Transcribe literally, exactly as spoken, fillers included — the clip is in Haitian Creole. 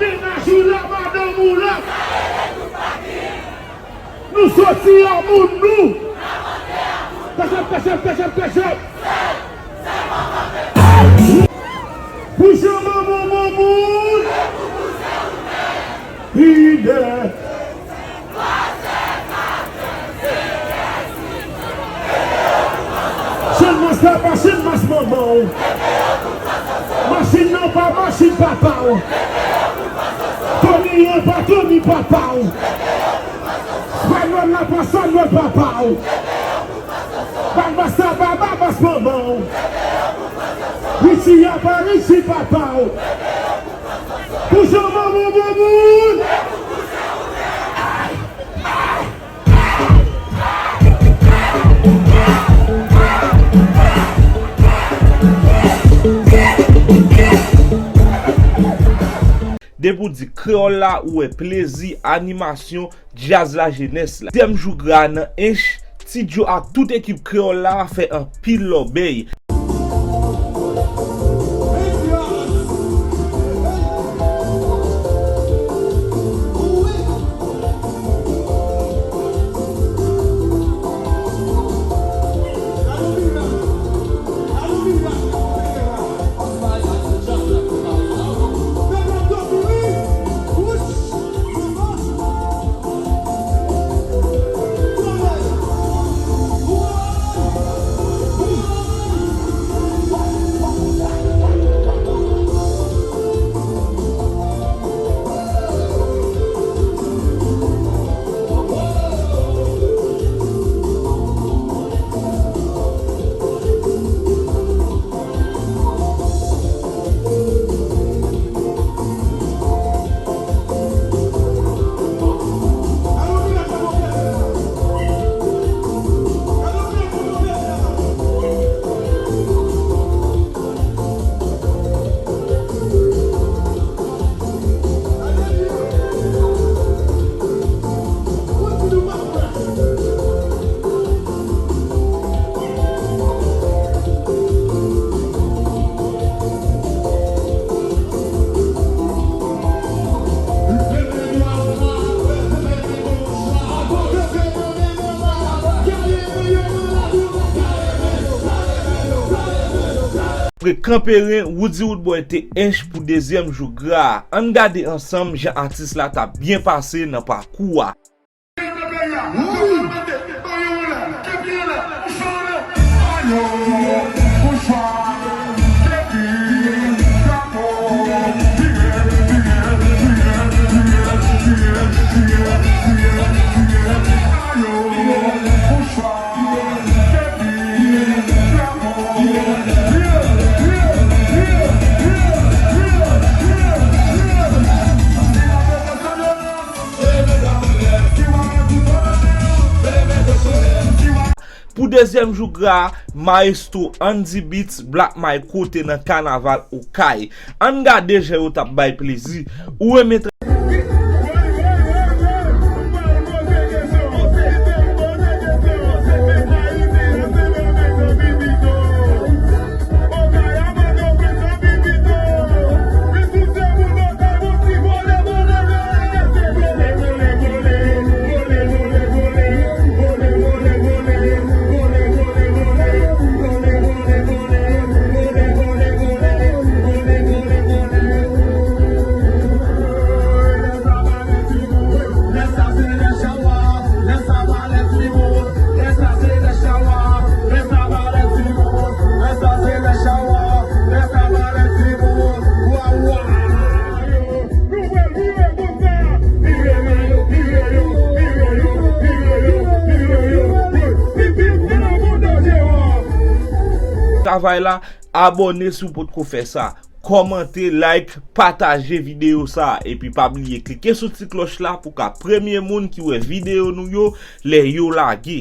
Mennaj ou la, madanm ou la. Nou soti a moun nou. Kachèt, kachèt, kachèt, kachèt. Pou jan manman manman. Ide. Jan mas la pa jan mas manman w. Machin nan pa machin papa w. Tony an pa Tony papa w. Spanyòl la pa spanyòl papa w. Barbas la pa Barbas manman w. Richie a pa Richie papa w. Pou jan manman manman. Depi w di kreyòl la, ou wè plezi, animasyon, djaz lajenès la. Dezyèm jou gra nan Ench, Ti Djo ak tout ekip kreyòl la fè anpil lòbèy. Kanperen, Roody Roodboy te ench pou dezyèm jou gra a. Ann gade ansanm jan atis la t ap byen pase nan pakou a. Pou dezyèm jou gra a, Maestro Andy Beats, Black Mike kote nan kanaval Okay. Ann gade jan yo t ap bay plezi. Ou renmen tra- Travay la, abòne si w potko fè sa. Kòmante, like, pataje videyo sa a. Epi pa bliye klike sou ti klòch la pou w ka premye moun ki wè videyo nou yo lè yo lage.